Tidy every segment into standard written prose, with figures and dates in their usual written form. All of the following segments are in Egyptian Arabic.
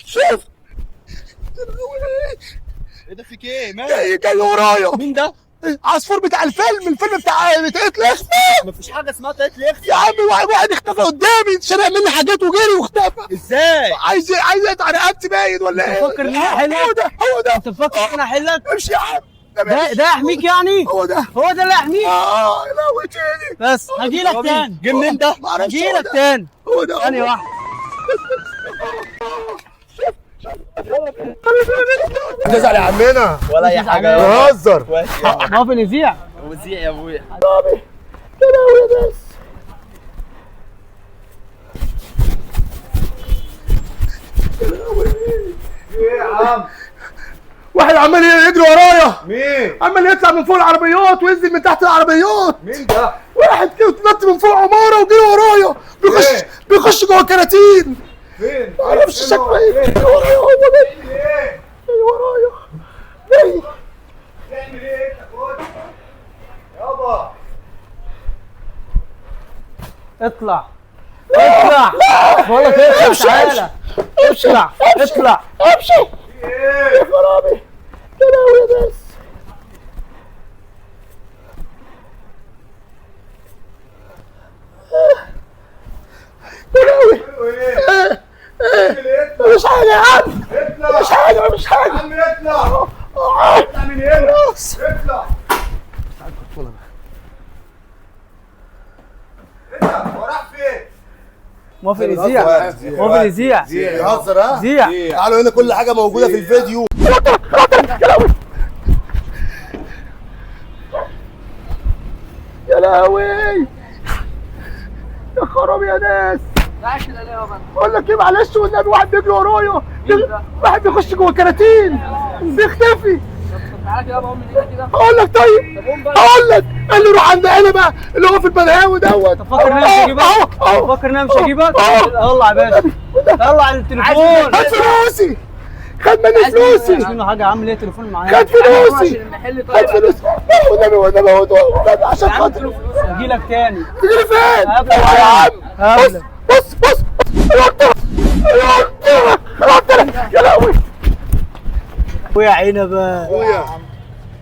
شوف ايه ده فيك ايه؟ مالك؟ جاي جاي ورايا. مين ده؟ عصفور بتاع الفيلم، الفيلم بتاع طاقية الإخفاء. مفيش حاجة اسمها طاقية الإخفاء يا عم واحد اختفى قدامي، سرق مني حاجات وجري واختفى. ازاي؟ عايز يقطع رقبتي باين ولا ايه؟ مفكر ان انا احلك؟ هو ده هو ده. انت مفكر ان انا احلك؟ امشي يا عم. ده يحميك يعني؟ هو ده هو ده اللي يحميك؟ اه يا لهوي تاني. بس هجيلك تاني. جه منين ده؟ معرفش. هو هجيلك ده. تاني. هو ده. ثانية واحدة. هتزعل يا عمنا. ولا اي حاجة. بهزر. كويس يا عم. موافق نزيع؟ وزيع يا ابويا. يا لهوي يا ناس. يا لهوي. ايه يا عم؟ واحد عمال يجري ورايا. مين؟ عمال يطلع من فوق العربيات وينزل من تحت العربيات. مين ده؟ واحد كده نط من فوق عمارة وجري ورايا. بيخش إيه؟ بيخش جوه الكراتين. فين؟ ما اعرفش فين شكله هو؟ ايه. فين؟ جاي ورايا، هو جاي. ايه؟ جاي ورايا جاي. تعمل ايه انت؟ خد يابا. اطلع اطلع. بقول لك اطلع. امشي، تعالى امشي. اطلع امشي. اطلع. امشي. ايه؟ يا خرابي. يا لهوي يا ناس. يا لهوي. ايه؟ ايه؟ ايه؟ اطلع. مفيش حاجة يا عم. اطلع مفيش حاجة مفيش يا حاجة. عم اطلع. اطلع من هنا. خلاص. اطلع. ايه ده؟ هو راح فين؟ موافق نزيع؟ موافق نزيع؟ بيهزر. ها زيع. تعالوا هنا، كل حاجة موجودة في الفيديو. يا لهوي يا لهوي يا خرابي يا ناس. بقول لك ايه، معلش والنبي، واحد بيجري ورايا، واحد بيخش جوه كراتين بيختفي. اقول لك طيب، اقول لك قال لي روح عند قلبه اللي هو في البدهاوي دوت. تفكر ان انا مش هجيبك؟ أهو، أهو. تفكر ان انا مش هجيبك؟ أهو. طلع يا باشا، طلع التليفون. خد فلوسي، خد مني فلوسي. مش منه حاجة يا عم، ليه تليفون معايا؟ خد فلوسي، خد فلوسي. والنبي والنبي والنبي عشان خاطري. هجيلك تاني. تجري فين؟ هقابلك اوعى يا عم. بص هقابلك. بص بص. يا لهوي. ويا عنبة. اخويا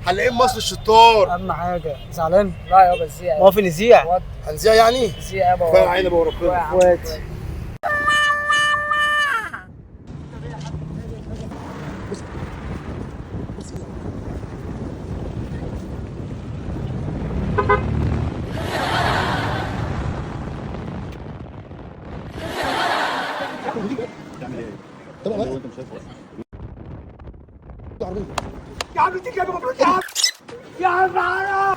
حلاقين مصر الشطار. اهم حاجة زعلان؟ لا يابا زيع. موافق نزيع؟ هنزيع يعني؟ زيع يابا. كفاية عنبة وربنا. اخواتي. يا عم تيجي يا مبروك يا عم. يا عم حرام.